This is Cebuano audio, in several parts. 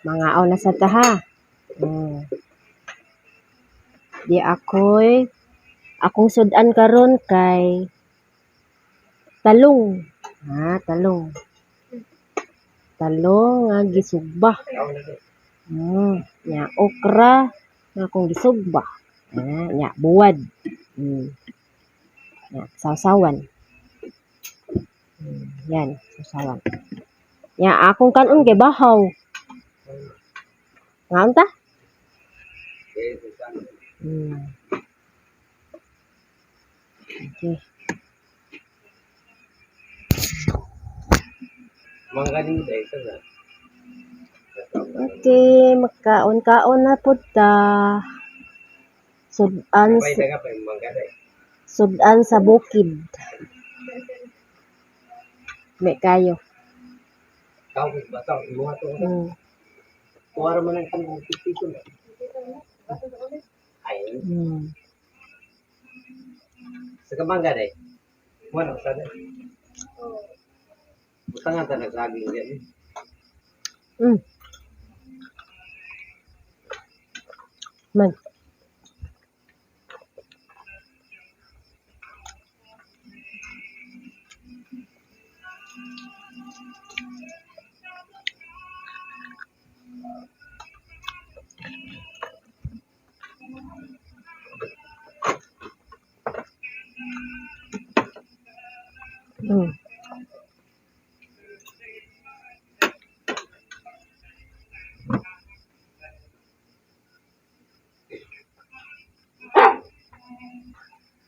Mangaon na sa ta ha. Di ako'y akong sud-an karon kay talong. Ah, talong. Talong nga gisugba. Nya okra nga akong gisugba. Ah, nya buwad. Nya sawsawan. Yan, sawsawan. Nya akong kan-on kay bahaw. Ngaon ta? Okay. Okay, magkaon-kaon na pud ta. Sud-an sa bukid. May kayo. Sa kamangga day. Wala sa day. Butangan ta nagsaging diyan. Man.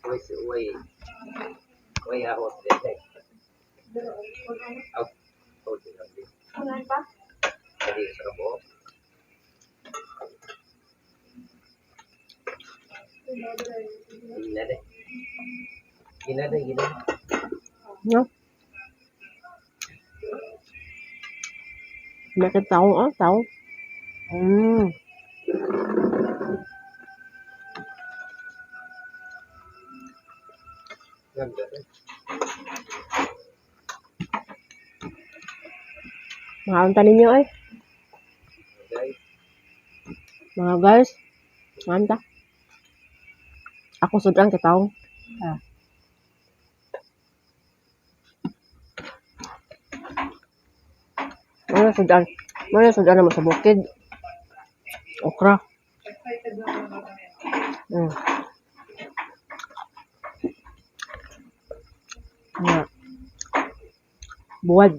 Way way way ahot day. Aw. Oh, di lang di. Dali sa kabo. Gina day. Gina day, gina. No? Bakit taong oh, taong. Ganda day. Mangaon ta ninyo eh. Guys, Mga guys, mangaon ta. Ako sud-an kay taong. Ah. Mga sud-an. Mga sud-an mo sa bukid. Okra. Nga. Buwad.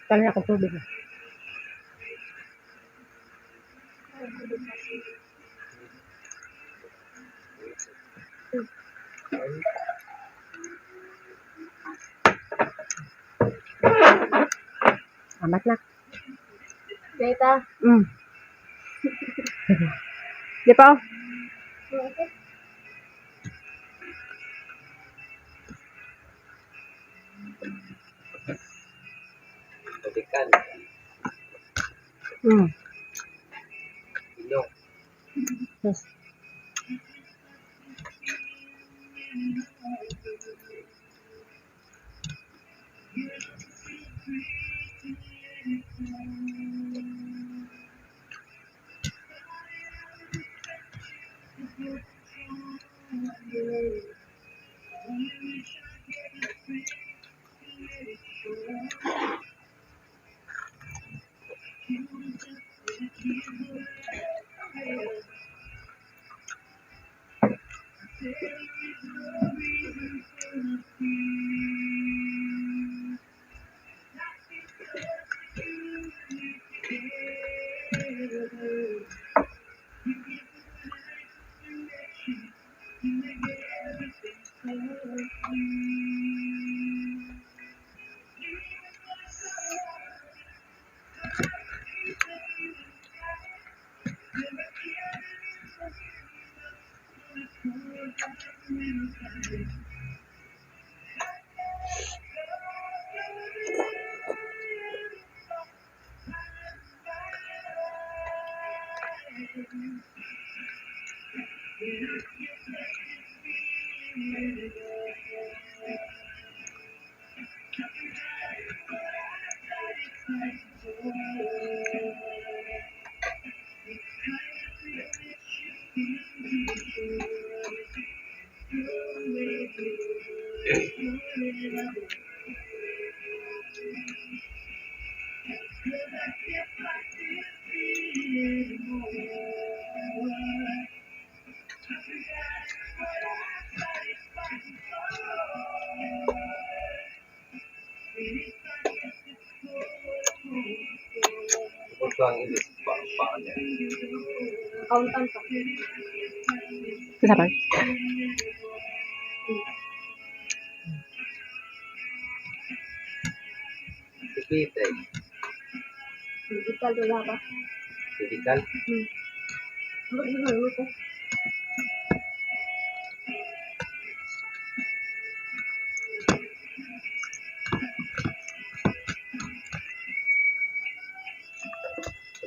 Tala akong tubig. Amat na. Data. Di pa oh. Okay. Balikan. Ilong. Yes. Bukod ang ilis. Pa niya. Accountant pa. Kinsa pa? Si Peter. Digital wala pa. Medical. Ano ba ko?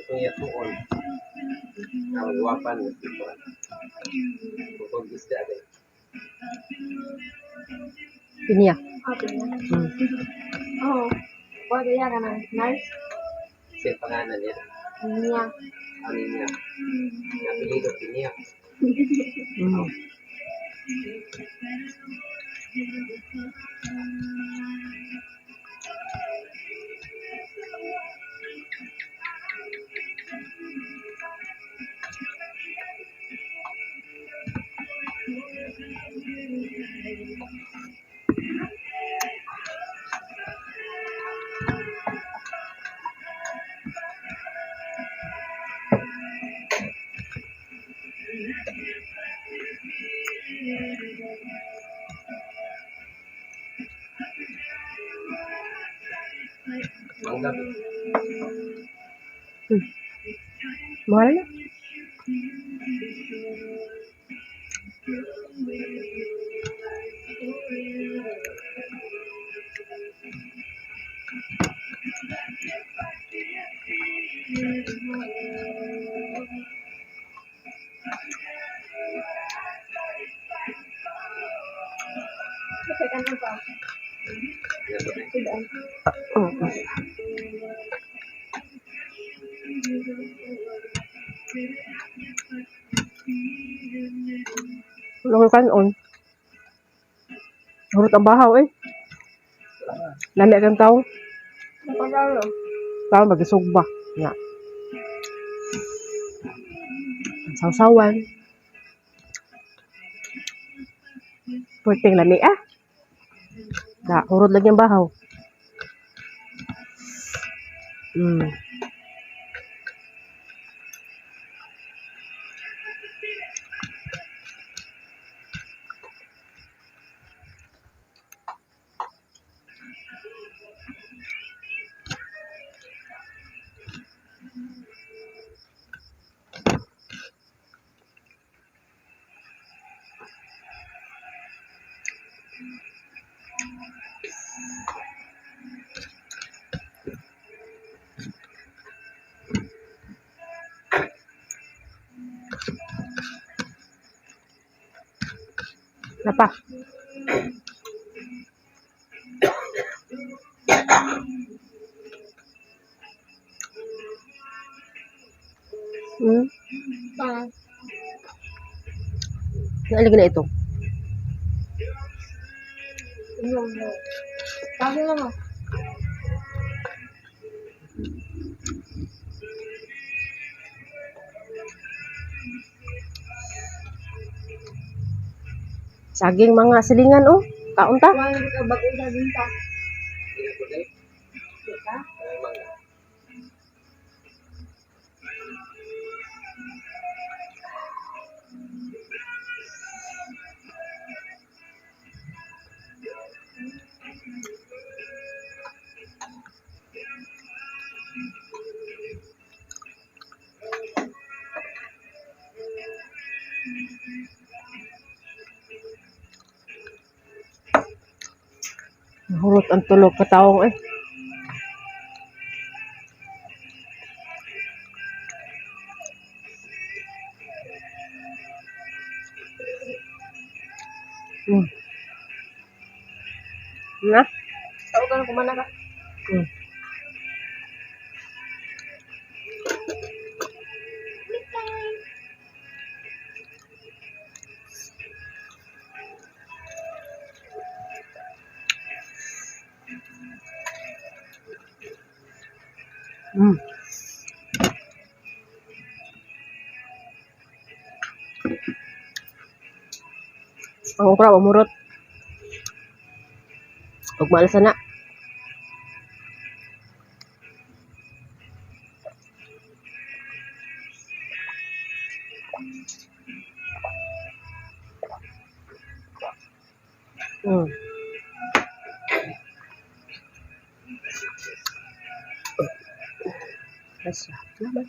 Ito yung tuon. Ang wapan. Bukod isda din. Pinya. Ah, pinya. Oo. Pwede yan ka na. Nurse. Kasi pangalan niya. Niya. Ano niya? Yung apelyido Pinya. Mangga. Mahal na. Kasi kanon pa. Yan ba, eh? Sudaan. Oo. Wala ko kanon. Hurot ang bahaw eh. Lami kang tao. Napagalo. Tao magisugba. Nga. Sawsawan. Perting lami ah. Da, hurot lagi ang bahaw. Napa. Pa. Naalig na ito. Yung Kaso lang ah. Saging mga silingan oh. Kaon ta. Wala na ka bago saging ta. Hindi na po, eh. Di ka? Ay, mangga. Hurot ang tulog kataong eh. Na? Tao ka na kumana ka. Ang okra, umurot. Ug maalsa na. Basta. Naman.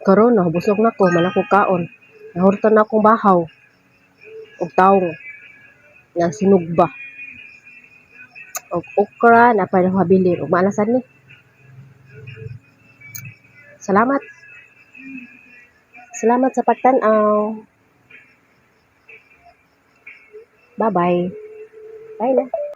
Karon nabusog na ko, man ako kaon. Nahurtan na akong bahaw. Og taong nga sinugba. Og okra na pa habilin ug maalasan ni. Salamat. Salamat sa pagtan-aw. Bye-bye. Bye na.